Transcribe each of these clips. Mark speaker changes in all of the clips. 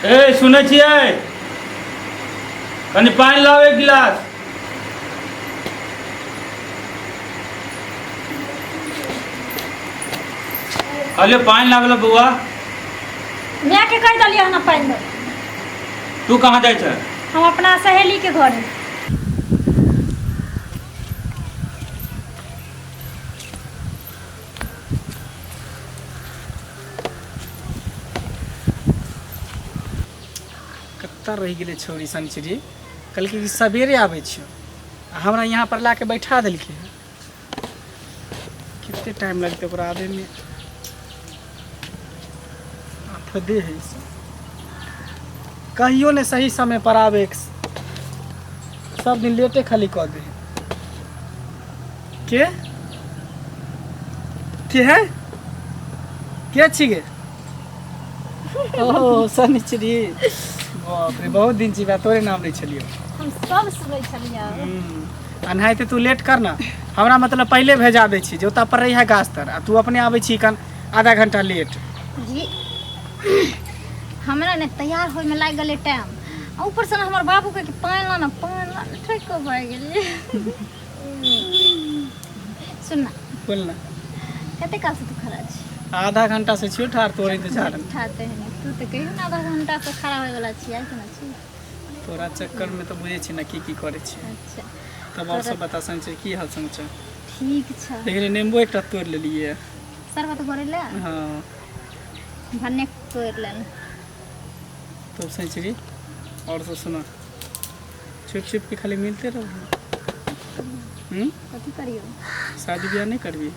Speaker 1: ए सुनै छियै कनि पानि लाउ एक गिलास। कहलियौ पानि लाबै लए बौआ।
Speaker 2: मायके कहि देलियै हन पानि दऽ।
Speaker 1: तू कहाँ जाइ छै?
Speaker 2: हम अपना सहेलीके घरे।
Speaker 3: कतऽ रहि गेलै छौड़ी सनचिड़ी? कहलकै कि सवेरे आबै छियौ आ हमरा यहाँ पर लाके बैठा देलकै। कते टाइम लगतै ओकरा आबैमे? आफदे है ई सब, कहियो नहि सही समय पर आबै, सब दिन लेटे खाली कऽ दे। के के है? के छी गे? ओ शनिचरी, बाप रे, बहुत दिन छी बा तोरे नाम लै छलियौ।
Speaker 2: हम सब सुनै छलियै।
Speaker 3: एनाहिते तू लेट कर ना, हमरा मतलब पहिले भेजा दै छी जे ओतऽ पर रही है गाछ तर, आ तू अपने आबै छी कन आधा घंटा लेट।
Speaker 2: जी, हमरा ने तैयार होइमे लागि गेलै टाइम, आ ऊपरसँ ने हमर बाबूके कि पानि ला ने, पानि ला ने, ठोकि कऽ भागि गेलियै। सुन ना।
Speaker 3: बोल ना।
Speaker 2: कते कालसँ तू खड़ा छी?
Speaker 3: आधा घंटा से छियो ठाढ़ तोरे इंतजार में।
Speaker 2: ठाढ़ तऽ हेने तू तऽ कहियो ने आधा घंटासँ खड़ा होइवला छी, आइ केना छी?
Speaker 3: तोरा चक्कर में तऽ बुझै छी ने की की करै छी।
Speaker 2: अच्छा।
Speaker 3: तब और सब बता संचय, की हाल समाचार?
Speaker 2: ठीक छै।
Speaker 3: लेकिन नेम्बो एकटा तोड़ि लेलियै।
Speaker 2: शरबत घोरै लए?
Speaker 3: हँ।
Speaker 2: भन्ने तोड़ि लेने।
Speaker 3: तब सेंचुरी और सब सुना, छुप छुप के खाली मिलते रहो।
Speaker 2: कथी करियो?
Speaker 3: शादी ब्याह नहीं करबी?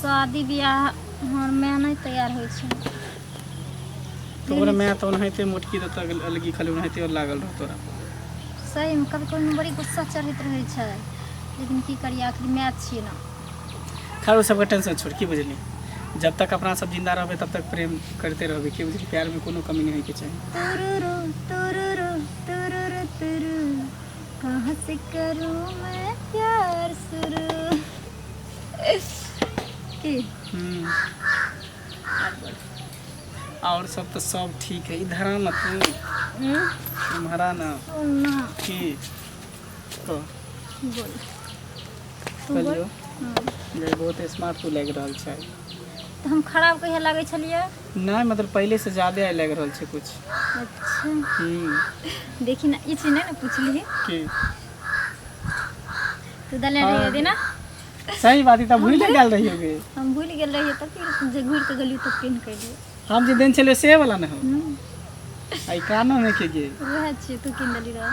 Speaker 2: शादी ब्याह हमर माय नहि तैयार होइ छै।
Speaker 3: तो ओकरा माय तऽ ओनाहिते मोटकी देतऽ अलगी, खाली ओनाहिते लागल रह तोरा।
Speaker 2: सहीमे कभी कभी बड़ी गुस्सा चढ़ैत रहै छै, लेकिन की करियै, आखिर माय छियै ने।
Speaker 3: खैर, ओ सबके टेंशन छोड़, की बुझली? जब तक अपना सब जिंदा रहबै तब तक प्रेम करते रहबै, की बुझली? प्यार में कोनो कमी नहीं होइके चाही।
Speaker 2: तुरुरु तुरुरु तुरुरु तुरु, कहाँ से करूँ मैं प्यार शुरू? की?
Speaker 3: और सब तऽ सब ठीक है। इधर आ ना तू। इम्हर आ ना।
Speaker 2: सुन ना।
Speaker 3: की तो?
Speaker 2: बोल, तू बोल।
Speaker 3: कहलियौ जे बहुत स्मार्ट तू लागि रहल छै।
Speaker 2: तऽ हम खराब कहिया लागै छलियै?
Speaker 3: नहि, मतलब पहिले से ज्यादे आइ लागि रहल छै कुछ।
Speaker 2: अच्छा। देखी ने, ई चीज नहि ने पुछली।
Speaker 3: की?
Speaker 2: तू दले रहियै दिना।
Speaker 3: सही बात है, तऽ भूलि गेल रहियो गे।
Speaker 2: हम भूलि गेल रहियै तऽ फिर जे घुरि कऽ गेलियै तऽ पेन कयलियै।
Speaker 3: हम जे देने छलियै से वाला ने हो? आई कानो में के गे?
Speaker 2: वएह छियै, तू कीन देली रह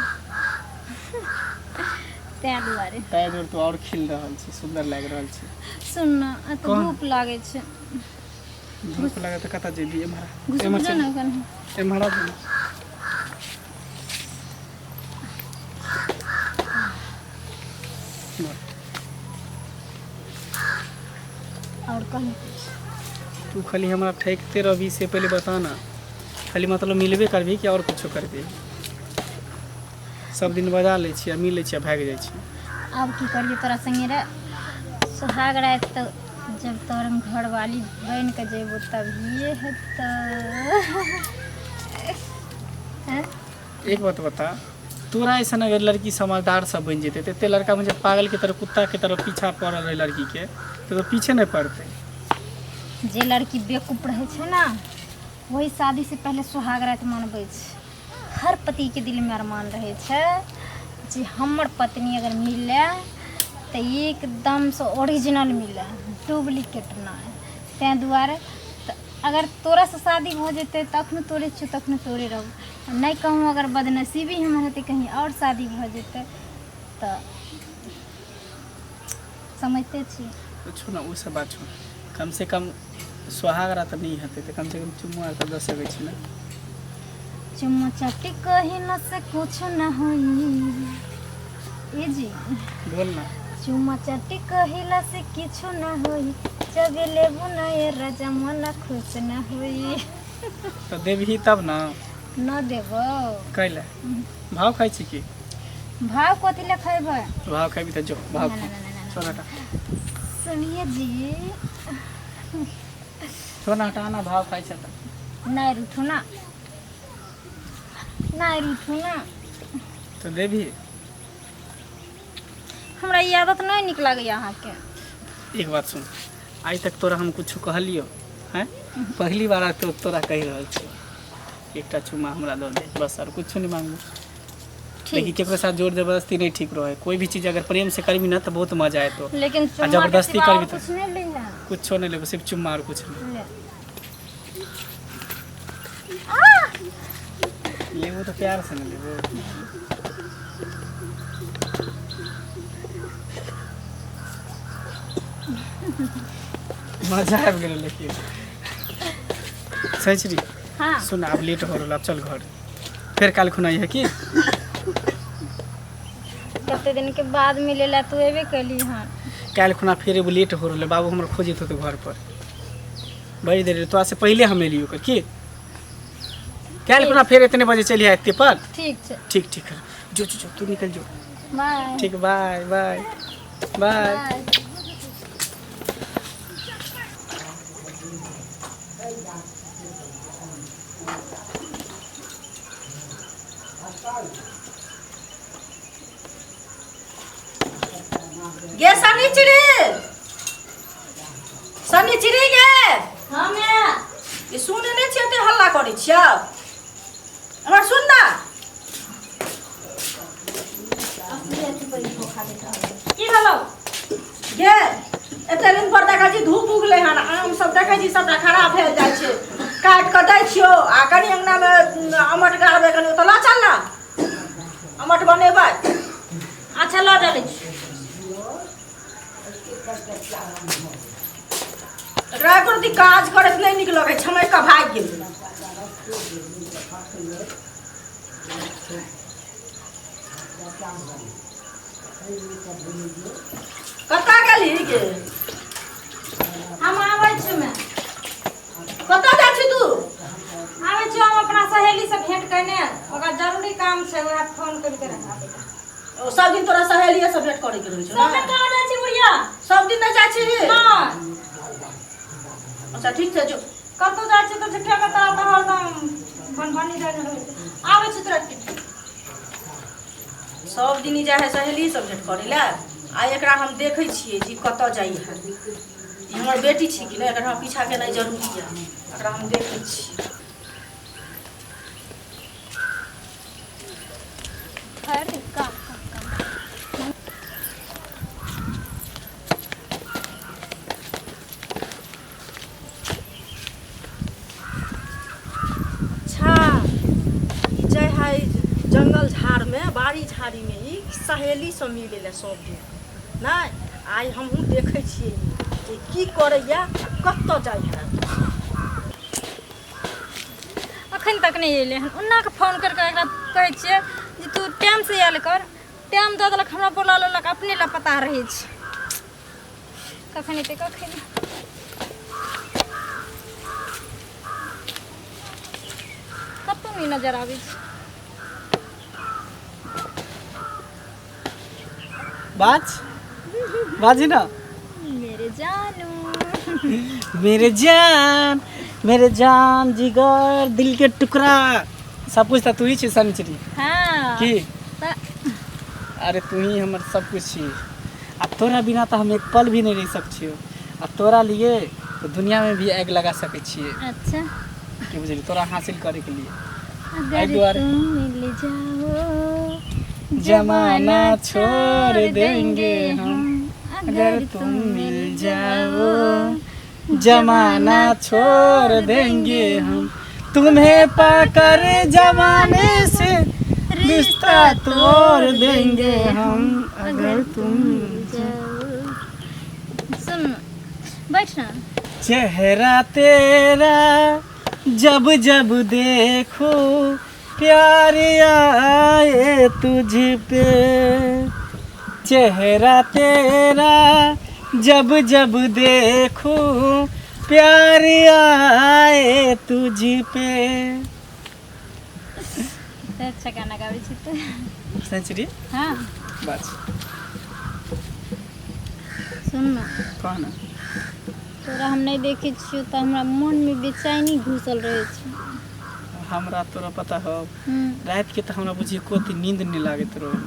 Speaker 2: तैं दुआरे।
Speaker 3: ताहि दुआरे तू आओर खिल रहल छी, सुन्दर लागि रहल छी।
Speaker 2: सुन ना, एतऽ
Speaker 3: कौन?
Speaker 2: धूप लागै छै।
Speaker 3: धूप लागत तऽ कतऽ जेबी? एम्हर
Speaker 2: घुसि
Speaker 3: एम्हर
Speaker 2: जो
Speaker 3: चल।
Speaker 2: ने कनि।
Speaker 3: एम्हर आबू ने। बोल।
Speaker 2: आओर कही।
Speaker 3: तू खाली हमरा ठकिते रहबी से पहिले बता ना। खाली मतलब मिलबे करबी कि आओर कुछो करबी? सब दिन बजा लै छी आ मिल लै छी आ भागि जाइ छी।
Speaker 2: आब की करियै तोरा संगे रे? सोहाग राति तऽ जब तोहर हम घरवाली बनि कऽ जेबो तभिए हेतौ। हैं?
Speaker 3: एक बात बता, तोरा ऐसा अगर लड़की समझदार सब बनि जेतै तऽ एते लड़का मुझे पागल के तरह, कुत्ता के तरह पीछा पड़ल रहै लड़की के, तऽ पीछे नहि पड़तै।
Speaker 2: जे लड़की बेवकूफ रहै छै ने, वही शादी से पहिले सुहाग राति मनबै छै। हर पतिके दिलमे अरमान रहै छै जे हमर पत्नी अगर मिले तऽ एकदमसँ ओरिजिनल मिले, डुप्लीकेट नहि। ताहि दुआरे तऽ अगर तोरासँ शादी भऽ जेतै तऽ अखनो तोरे छियौ, तखनो तोरे रहबौ। नहि कहूँ अगर बदनसीबी हमर हेतै, कहीँ आओर शादी भऽ जेतै तऽ समझते छी।
Speaker 3: छोड़ ना ओ सब बात, छोड़। कम से कम सोहाग रात नहि हेतै तऽ कम से कम चुम्मा आर तऽ दऽ सकै छी ने?
Speaker 2: चुम्मा चाटी कही न से कुछ न होई, ए जी।
Speaker 3: बोल ना।
Speaker 2: चुम्मा चाटी कहिला से किछु न होई, जब लेबू न ए राजा मन खुश न होई।
Speaker 3: तऽ देबही तब ने।
Speaker 2: न देबो।
Speaker 3: कैले? भाव खाइ छी की?
Speaker 2: भाव कथी ले खैबै?
Speaker 3: भाव खेबी तऽ जो भाव
Speaker 2: ना,
Speaker 3: खा।
Speaker 2: ना, ना, ना, ना।
Speaker 3: छोड़, हटा।
Speaker 2: सुनिए जी।
Speaker 3: छोड़ ना, हटा ना, भाव खाइ छै तऽ।
Speaker 2: नहि रूठू ना, नहि रूठू ना।
Speaker 3: तो देबही?
Speaker 2: हमरा ई आदत नहि नीक लागैए अहाँके।
Speaker 3: एक बात सुन, आइ तक तोरा हम कुछ कहलियो हैं? पहली बार आज तोरा कहि रहल छी, एकटा चुम्मा हमरा दऽ दे बस, और कुछ नहीं मांगू। लेकिन
Speaker 2: ठीक।
Speaker 3: केकरो साथ जोर जबरदस्ती नहीं ठीक रहे। कोई भी चीज अगर प्रेम से करबी ना तो बहुत मजा आए। तो
Speaker 2: लेकिन चुम्मा के
Speaker 3: जबरदस्ती
Speaker 2: सिवा और
Speaker 3: करबी तो-
Speaker 2: कुछ नहीं लेना।
Speaker 3: कुछो नहीं लेबो, सिर्फ चुम्मा और कुछ नहीं।
Speaker 2: ले।
Speaker 3: लेबो तो प्यार से ना लेबो। मजा आबि गेलै। लेकिन सच री।
Speaker 2: हाँ।
Speaker 3: सुन, आब लेट हो रहल, आब चल घर, फेर काल्हि खुना है की।
Speaker 2: कते दिन के बाद मिलेला तू एबे कैली हन।
Speaker 3: काल्हि खुना फेर एगो लेट हो रहलै, बाबू हमर खोजैत होतै घर पर बड़ी देर। तोरा से पहिले हम एलियो ओकर की। काल्हि खुना फेर एतने बजे चलि एते पर।
Speaker 2: ठीक छै।
Speaker 3: ठीक ठीक, जो जो जो, तू निकल जो।
Speaker 2: बाय।
Speaker 3: ठीक, बाय बाय बाय।
Speaker 2: बाय।
Speaker 4: गे शनिचरी, शनिचरी गे।
Speaker 2: हाँ मैं।
Speaker 4: ई सुने नहि छियै, एते हल्ला करै छियै। हमर सुन ना।
Speaker 2: की भेलौ?
Speaker 4: गे, एते दिन पर देखै छी धूप उगलै हन, आम सब देखै छी सबटा खराब भेल जाइ छै। काटि कऽ दै छियौ आ कनि अङ्गनामे अमट गाड़बै कनि, ओतऽ लऽ चल ने, अमट बनेबै।
Speaker 2: अच्छा, लऽ चलै छी।
Speaker 4: एकरा एको रत्ती काज करैत नहि नीक लगै छै, छमकि कऽ भागि गेलै। कतऽ गेलही गे?
Speaker 2: हम आबै छी मैं।
Speaker 4: कतऽ जाइ छी तू?
Speaker 2: आबै छी हम अपना सहेली से भेंट करने, ओकरा जरूरी काम छै, वएह फोन करि के रखा।
Speaker 4: ओ सब दिन तोरा सहेलिये से भेंट करे के रहै छौ
Speaker 2: सब दिन
Speaker 4: ने?
Speaker 2: कहाँ जाइ छी बुढ़िया।
Speaker 4: सब दिन नहि जाइ छी?
Speaker 2: नहि।
Speaker 4: अच्छा, ठीक छै, जो।
Speaker 2: कतौ जाइ छी तऽ झूठे के तोरा तऽ हरदम बनबनी जाइ रहै छै। आबै छी तुरंत।
Speaker 4: सब दिन ई जाइ है सहेली सब भेंट करै लए। आ एकरा हम देखै छियै जे कतऽ जाइ है। ई हमर बेटी छी कि नहि? एकर हमरा पीछा केनाइ जरूरी यऽ। एकरा हम देखै छियै।
Speaker 2: अरे काम काम काम।
Speaker 4: अच्छा, ई जाइ है जंगल झाड़मे, बाड़ी झाड़ीमे ई सहेली सब मिलै लए सब दिन। नहि, आइ हमहूँ देखै छियै जे की करैया, कतऽ जाइ है।
Speaker 2: अखन तक नहि एलै हन। ओन्ना के फोन करि कऽ एकरा कहै छियै जे तू टाइमसँ आयल कर। टाइम दऽ देलक, हमरा बोला लेलक, अपने लापता रहै छै। कखन एतै, कखन? कतहु नहि नजर आबै छै।
Speaker 3: बाज, बाजी ना।
Speaker 2: मेरे जानू।
Speaker 3: मेरे जान, मेरे जान, जिगर, दिल के टुकड़ा, सब कुछ तऽ तू ही छी शनिचरी।
Speaker 2: हाँ।
Speaker 3: की?
Speaker 2: तऽ।
Speaker 3: अरे, तू ही हमर सब कुछ छी आ तोरा बिना तऽ हम एक पल भी नहीं रह सक छियो। आ तोरा लिए तो दुनिया में भी आगि लगा सकै छियै।
Speaker 2: अच्छा।
Speaker 3: की बुझली? तोरा हासिल करे के लिए।
Speaker 2: अगर
Speaker 3: दुआरे-
Speaker 2: तुम मिल जाओ
Speaker 3: जमाना छोड़ देंगे हम। अगर तुम मिल जाओ जमाना छोड़ देंगे हम। तुम्हें पाकर जमाने से रिश्ता तोड़ देंगे हम। अगर तुम मिल जाओ।
Speaker 2: सुन, बैठ ना।
Speaker 3: चेहरा तेरा जब जब देखो प्यार आए तुझ पे। चेहरा तेरा जब जब देखो प्यार आए तुझ पे।
Speaker 2: अच्छा गाना गाबै छी तू।
Speaker 3: सेंचुरी।
Speaker 2: हाँ।
Speaker 3: बस।
Speaker 2: सुन ना।
Speaker 3: कह ना।
Speaker 2: तोरा हम नहि देखै छियौ तऽ हमरा मोनमे बेचैनी घुसल रहै छै।
Speaker 3: हमरा तोरा पता हौ, रातिके तऽ हमरा बुझिए एको रत्ती नींद नहि लागैत रहै।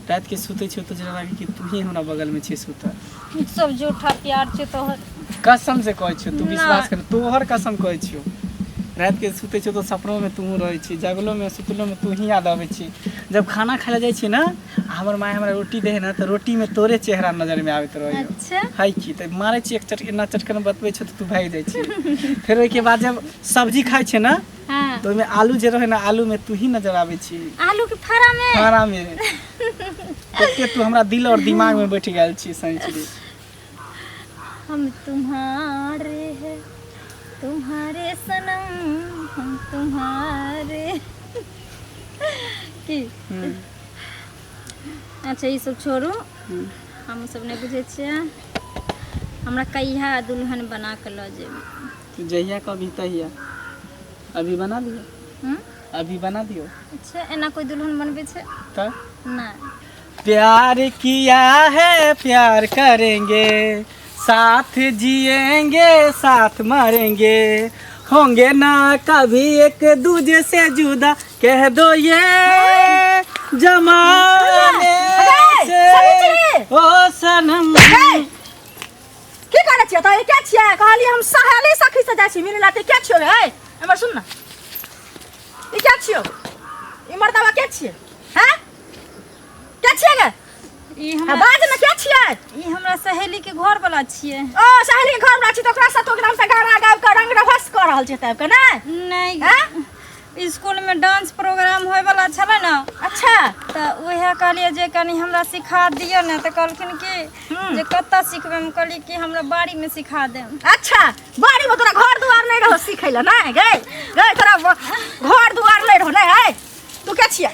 Speaker 3: रातिके सुतै छियौ तऽ जेना लागै कि तूही हमरा बगलमे छी सुतल।
Speaker 2: सब झूठा प्यार छै तोहर।
Speaker 3: कसम से कहै छियौ, तू विश्वास
Speaker 2: नहि।
Speaker 3: कर, तोहर कसम कहै छियौ। रातिके सुतै छियौ तऽ सपनोमे तूहू रहै छी, जगलोमे सुतलोमे तूही याद अबै छी। जब खाना खाइ लए जाइ छी ने, आ हमर माय हमरा रोटी दै है ने, तऽ रोटीमे तोरे चेहरा नजरमे आबैत रहै।
Speaker 2: अच्छा।
Speaker 3: है की तऽ मारै छी एक चटक, एना चटकन बतबै छौ तऽ तू भागि जाइ छी। फेर ओहिके बाद जब सब्जी खाइ छै ने, तऽ ओहिमे आलू जे रहै ने, आलूमे तू ही नजर आबै छी।
Speaker 2: आलू के फाड़ा में?
Speaker 3: फाड़ामे। ओते तू हमरा दिल और दिमागमे बैठ गेल छी सही।
Speaker 2: हम तुम्हारे हैं तुम्हारे सनम, हम तुम्हारे की। अच्छा, ई सब छोड़ू, हम सब नहि बुझै छियै। हमरा कहिया दुल्हन बना कऽ लऽ जेबै?
Speaker 3: तू जहिया कभी तहिया। अभी बना दियौ। अभी बना दियौ।
Speaker 2: अच्छा, एना कोइ दुल्हन बनबै छै?
Speaker 3: तऽ
Speaker 2: नहि।
Speaker 3: प्यार किया है प्यार करेंगे, साथ जिएंगे साथ मरेंगे, होंगे ना कभी एक दूजे से जुदा, कह दो ये जमाने से ओ सनम।
Speaker 4: की करै छियै तऽ? के छियै? कहलियै हम सहेली सखी से जाइ छी मिलै ला, तऽ के छियौ रे? एमहर सुन ने, ई के छियौ? ई मर्दवा के छियै? हैं, के छियै गे?
Speaker 2: ई
Speaker 4: हाँ,
Speaker 2: हमरा
Speaker 4: बाज ने, के छियै?
Speaker 2: ई हमरा सहेली के घर वाला छियै।
Speaker 4: ओ सहेली के घर वाला छी, तऽ ओकरा साथ एकदम से गाना गाबि कऽ रंग रभस कऽ रहल छै तब के ने?
Speaker 2: नहि।
Speaker 4: हैं?
Speaker 2: स्कूल में डांस प्रोग्राम होय वाला छलै ने।
Speaker 4: अच्छा।
Speaker 2: तऽ उएह कहलियै जे कनि हमरा सिखा दिअ ने, तऽ कहलखिन कि जे कतऽ सिखबै? हम कहलियै कि हमरा बाड़ीमे सिखा देब।
Speaker 4: अच्छा, बाड़ी में तोरा घर दुआर नहीं रहो सीखे ला? नहीं गए गए, तोरा घर दुआर नहीं रहो? नहीं है? तू के छिया?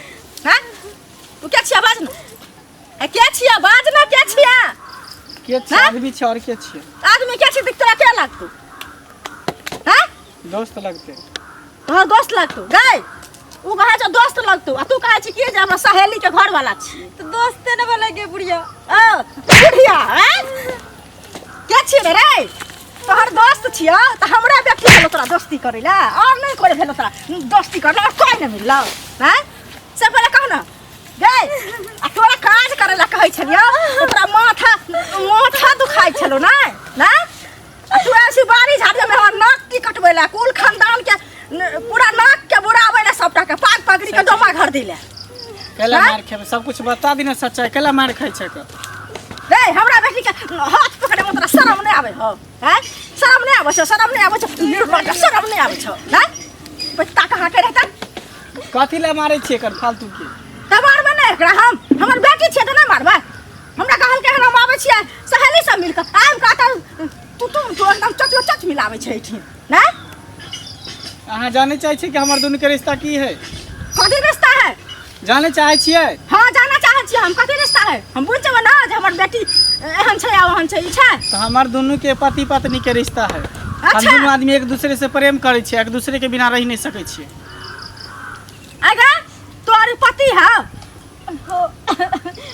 Speaker 4: हैं, तू के छिया? बाज ना। ए, के छिया? बाज ना, के छिया?
Speaker 3: के छियै? आदमी छै और के छियै?
Speaker 4: आदमी के छी? तोरा के लगतौ? हैं?
Speaker 3: दोस्त लगते।
Speaker 4: तोहर दोस्त लगतौ? गए, उ कहै छौ दोस्त लगतौ आ तू कहै छी कि जे हमरा सहेली के घर वाला छी।
Speaker 2: तऽ दोस्ते ने बोले गे बुढ़िया।
Speaker 4: ओ बुढ़िया। हैं, के छियै रे? रे तोहर दोस्त छियौ तऽ हमरा बेटी भेलो तोरा दोस्ती करै ला, और नहीं करे भेलो तोरा दोस्ती करला, और कोई नहीं मिललो? हैं, से पहिले कह न गे। आ तोरा काज करै ला कहै छलियौ तऽ तोरा माथा माथा दुखाइ छलो नै ना? आ तू आयल छी बाड़ी झाड़ी में हमर नाक की कटबै ला, कुल खानदान के पूरा नाक के बुराबै ला, सबटा के पाग पगड़ी के डोमा घर दै ला।
Speaker 3: कैला
Speaker 4: हाँ?
Speaker 3: मार खेबै? सब कुछ बता दी ने सच्चाई, कैला मार खाइ छै के?
Speaker 4: रे, हमरा बेटी के हाथ पकड़े में तोरा शरम नहि आबै हौ? हैं, शरम नहि आबै छौ? शरम नहि आबै छौ? निर्लज्ज, शरम नहि आबै छौ? हैं, बच्चा कहाँ के रहता?
Speaker 3: कथी ला मारै छियै एकर फालतू के?
Speaker 4: तऽ मारबै नहि एकरा हम? हमर बेटी छियै तऽ नहि मारबै? हमरा कहलकै हन हम आबै छियै सहेली सब मिल कऽ, आबि कऽ तऽ तू तू तू एकदम चच चच मिलाबै छै एहिठिन नहि।
Speaker 3: अहाँ जानै चाहै छियै कि हमर दुनू के रिश्ता की है?
Speaker 4: कथी रिश्ता है?
Speaker 3: जानै चाहै छियै?
Speaker 4: हाँ, जाना चाहै छियै हम। कथी रिश्ता है? हम बुझि जेबै ने जे हमर बेटी एहन छै आ ओहन छै, ई छै।
Speaker 3: तऽ हमर दुनू के पति पत्नी के रिश्ता है। हम दुनू आदमी एक दूसरे से प्रेम करै छियै, एक दूसरे के बिना रहि नहि सकै छियै।
Speaker 4: आगे तोहर पति है?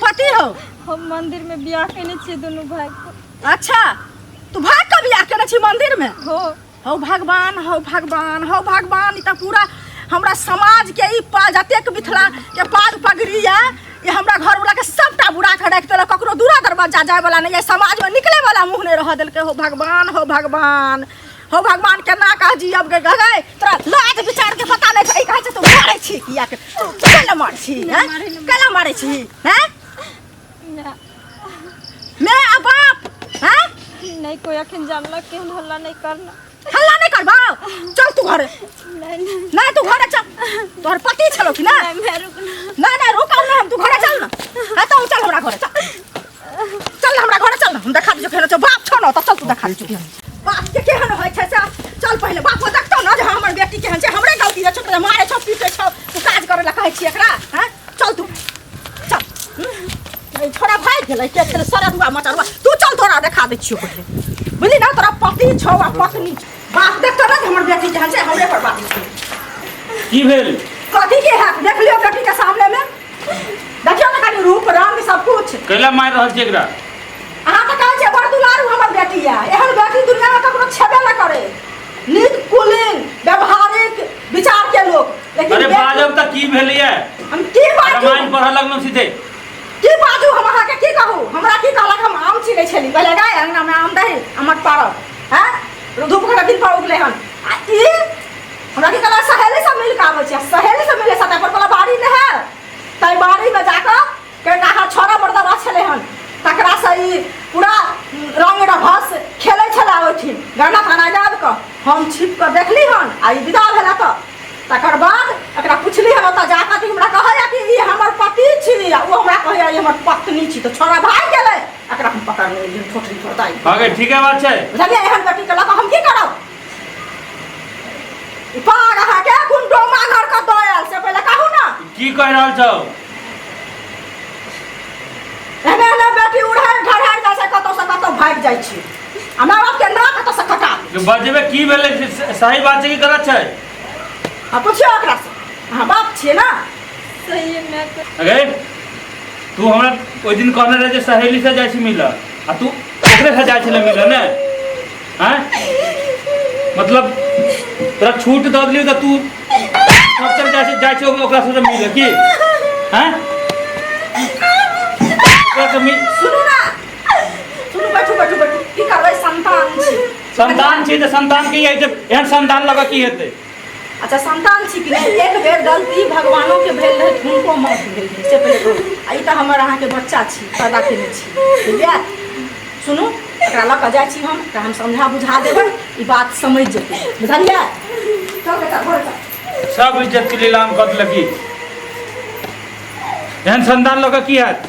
Speaker 4: पति हो?
Speaker 2: हम मंदिर में बियाह केने छियै दुनू भाई के।
Speaker 4: अच्छा, तू भाग के बियाह केने छी मंदिर में?
Speaker 2: हो।
Speaker 4: हौ भगवान, हौ भगवान, हौ भगवान, ई तऽ पूरा हमरा समाज के ई जतेक मिथिला के पाग पगड़ी यऽ, ई हमरा घरवला के सबटा बुरा के राखि देलक। ककरो दूरा दरवाजा जाय वाला नहि यऽ, समाज में निकले वाला मुँह नहि रहऽ देलकै। हौ भगवान, हौ भगवान, हौ भगवान, केना कह जियब गे? गै, तोरा लाज विचार के पता नहि छै? ई कहै छै तू मारै छी किया के? तू केना मारै छी? हैं, केना मारै छी? हैं? मैं आ बाप? हैं?
Speaker 2: नहि, कोई अखन जानलक केहन, हल्ला नहि करना।
Speaker 4: हल्ला नहि करबौ? चल तू घरे।
Speaker 2: नहि नहि।
Speaker 4: नहि, तू घरे चल। तोहर पति छलो कि ना?
Speaker 2: नहि, मैं रुकना।
Speaker 4: नहि नहि, रुकौ नहि हम। तू घरे चल ना। हाँ, तो चल हमरा घरे, चल चल ना हमरा घरे चल ना। हम देखा दियौ केहन छौ बाप छौ ना तऽ। चल तू, देखा दियौ केहन बाप के केहन होइ छै से। चल, पहिले बाप देखतौ ना जे हमर बेटी केहन छै। हमरे गलती रहै छौ, तोरा मारै छौ पीटै छौ, तू काज करै ला कहै छी एकरा। हैं, चल तू चल। ई छोड़ा भागि गेलै के छलै सरदुआ मचरुआ। तू चल, तोरा देखा दै छियौ पहिले, बुझली ना? तोरा पति छौ आ पत्नी छौ। बाप देखतौ ना जे हमर बेटी केहन छै, हमरे पर बात छै।
Speaker 1: की भेल?
Speaker 4: कथी के है? देख लियौ बेटी के सामने में, देखियौ ने खाली रूप रंग सब कुछ।
Speaker 1: कैला मारि रहल छी एकरा?
Speaker 4: अहाँ तऽ कहै छियै बड़ दुलारू हमर बेटी। बेटी यऽ, एहन बेटी दुनियामे ककरो छेबे नहि करै। नीक, कुलीन, व्यवहारिक विचार के लोक, लेकिन
Speaker 1: अरे
Speaker 4: बेटी-
Speaker 1: बाजब तऽ की भेलैया?
Speaker 4: हम की बाजू?
Speaker 1: रामायण पढ़ऽ लगलहुँ सीधे।
Speaker 4: की बाजू हम अहाँके? की कहू? हमरा की कहलक? हम आम छिलै छली, कहले गाय अंगना में आम दही, अमट पारब हैं, धूप घर दिन पर उगले हन। आ ई हमरा की कहलक? सहेली सब मिल के आबै छै। सहेली सब मिले साथे पर वाला बाड़ी नहि है, तै बाड़ी में जाकऽ केनाहा छौड़ा मर्दबा छलै हन, तकरा से ई पूरा रंग रभस खेलै छलै ओहिठिन, गाना ताना गाबि कऽ। हम छिप कऽ देखली हन आ ई विदा भेला। तऽ तकर बाद एकरा पुछली हन ओतऽ जाकऽ, तऽ हमरा कहैया कि ई हमर पति छी आ ओ हमरा कहैया ई हमर पत्नी छी। तऽ छौड़ा भागि गेलै। एकरा हम पकड़ने एलियै ठोठरी पर दाइ।
Speaker 1: आगे ठीके बात छै।
Speaker 4: बुझलियै? एहन बेटीके लऽ कऽ हम की करब? ई पाग अहाँके कोन डोमा घर के दऽ आयल, से पहिले कहू ने।
Speaker 1: की कहि रहल छौ?
Speaker 4: एहने एहने बेटी उड़हर ढड़हर जाइ छै, कतौ से कतौ भागि जाइ छै आ माय बाप के नाक कतौ से कटा
Speaker 1: जे बजबे की भेलै से सही बात छै कि गलत छै?
Speaker 4: आ पुछियौ ओकरा से, अहाँ बाप छियै ने।
Speaker 2: सही में।
Speaker 1: अगे तू हमरा ओहि दिन कहने रहे जे सहेली से जाइ छी मिलऽ, आ तू ओकरे से जाइ छलै मिलऽ ने? आँय, मतलब तोरा छूट दऽ देलियौ तऽ तू सब चल जाइ छै, जाइ छै ओकरा से मिलऽ की? आँय, ओकरा से मिल।
Speaker 4: सुनू ने, सुनू, बैठू बैठू बैठू। की करबै, संतान छी।
Speaker 1: संतान छी तऽ संतान की होइ छै? एहन संतान लऽ कऽ की हेतै?
Speaker 4: अच्छा, संतान छी कि नहि? एक बेर गलती भगवानो के भेल रहै, हुनको माफ भेल रहै, से पहिले कहू। आ ई तऽ हमर अहाँके बच्चा छी, पैदा केने छी, बुझलियै? सुनू, एकरा लऽ कऽ जाइ छी हम, तऽ हम समझा बुझा देबै, ई बात समझि जेतै, बुझलियै? चल बेटा, घर चल।
Speaker 1: सब इज्जत के लीलाम कऽ देलक। एहन संतान लऽ कऽ की हैत?